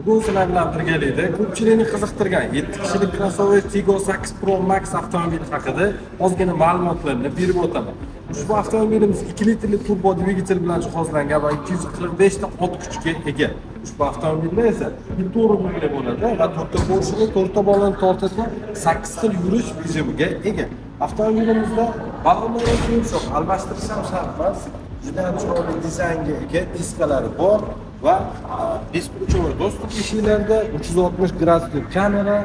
Bugun sizlar bilan birgalikda ko'pchilikni qiziqtirgan 7 kishilik crossover Tiggo 8 Pro Max avtomobili haqida ozgina ma'lumotlarni berib o'taman. Ushbu avtomobilimiz 2 litrli turbo dvigatel bilan jihozlangan va 245 ta ot kuchiga ega. Ushbu avtomobilda esa yetti o'rindiqli bo'ladi va to'rtta porshni to'rtta bolani tortadigan 8 xil yurish rejimiga ega. Avtomobilimizda ballonlar yumshoq, almashtirish ham shart emas. Juda ham chiroyli dizaynga ega, diskalari bor va бесключевой доступ eshiklarida 360 gradusli kamera.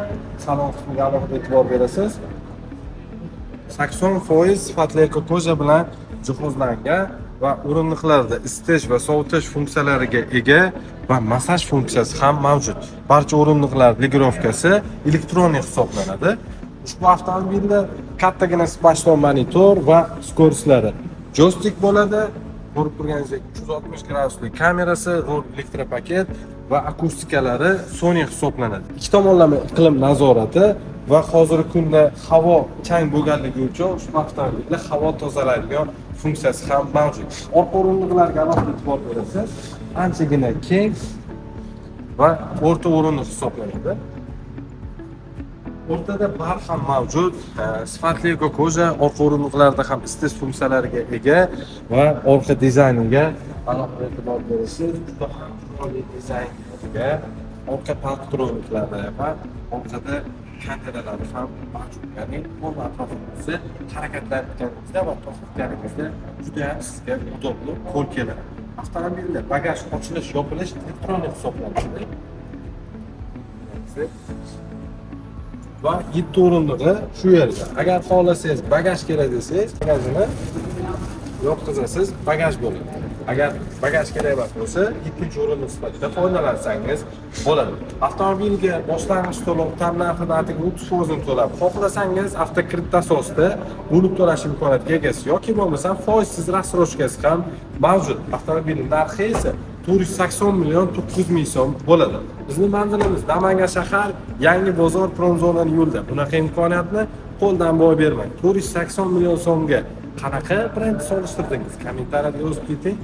Salon qismiga alohida e'tibor berasiz. 80% sifatli эко-кожа bilan jihozlangan va o'rindiqlarda isitish va sovutish funksiyalariga ega va massaj funksiyasi ham mavjud. Barcha o'rindiqlar регулировка si elektron hisoblanadi. Ushbu avtomobilda kattagina сплошной monitor va скорость lari joystik bo'ladi. Ko'rib turganingizdek, 360 gradusli kamerasi, rul elektropaket va akustikalari Sony hisoblanadi. Ikki tomonlama iqlim nazorati va hozirgi kunda havo chang bo'lganligi uchun ushbu avtomobilda havo tozalaydigan funksiyasi ham mavjud. Orqa o'rindiqlarga alohida e'tibor berasiz. Anchagina keng va o'rta o'rindiq hisoblanadi. O'rtada bar ham mavjud. Sifatli эко-кожа, orqa o'rindiqlarda ham isitish funksiyalariga ega va orqa dizayniga alohida e'tibor berasiz. Juda ham chiroyli dizaynga ega. Orqa парктроник lari va orqada kameralari ham mavjud. Ya'ni qo'l atrofingizda harakatlanayotganingizda va to'xtatganingizda juda ham sizga удобно qo'l keladi. Avtomobilda bagaj ochilish, yopilish elektron hisoblanadi. Va yetti o'rindig'i shu yerda. Agar xohlasangiz, bagaj kerak desangiz, bagajini yotqizasiz, bagaj bo'ladi. Agar bagaj kerak emas bo'lsa, ikkinchi o'rindiq sifatida foydalansangiz bo'ladi. Avtomobilga boshlang'ich to'lov tan narxi atigi 30 foizini to'lab, xohlasangiz, avtokredit asosida bo'lib to'lash imkoniyatiga egasiz yoki bo'lmasam foizsiz рассрочка si ham mavjud. Avtomobilning narxi esa 480 900 000 so'm bo'ladi. Bizni manzilimiz Namangan shahar, Yangi bozor, Promzonani yo'lida. Bunaqa imkoniyatni qo'ldan boy bermang. 480 million so'mga qanaqa brend solishtirdingiz? Kommentariyada yozib keting.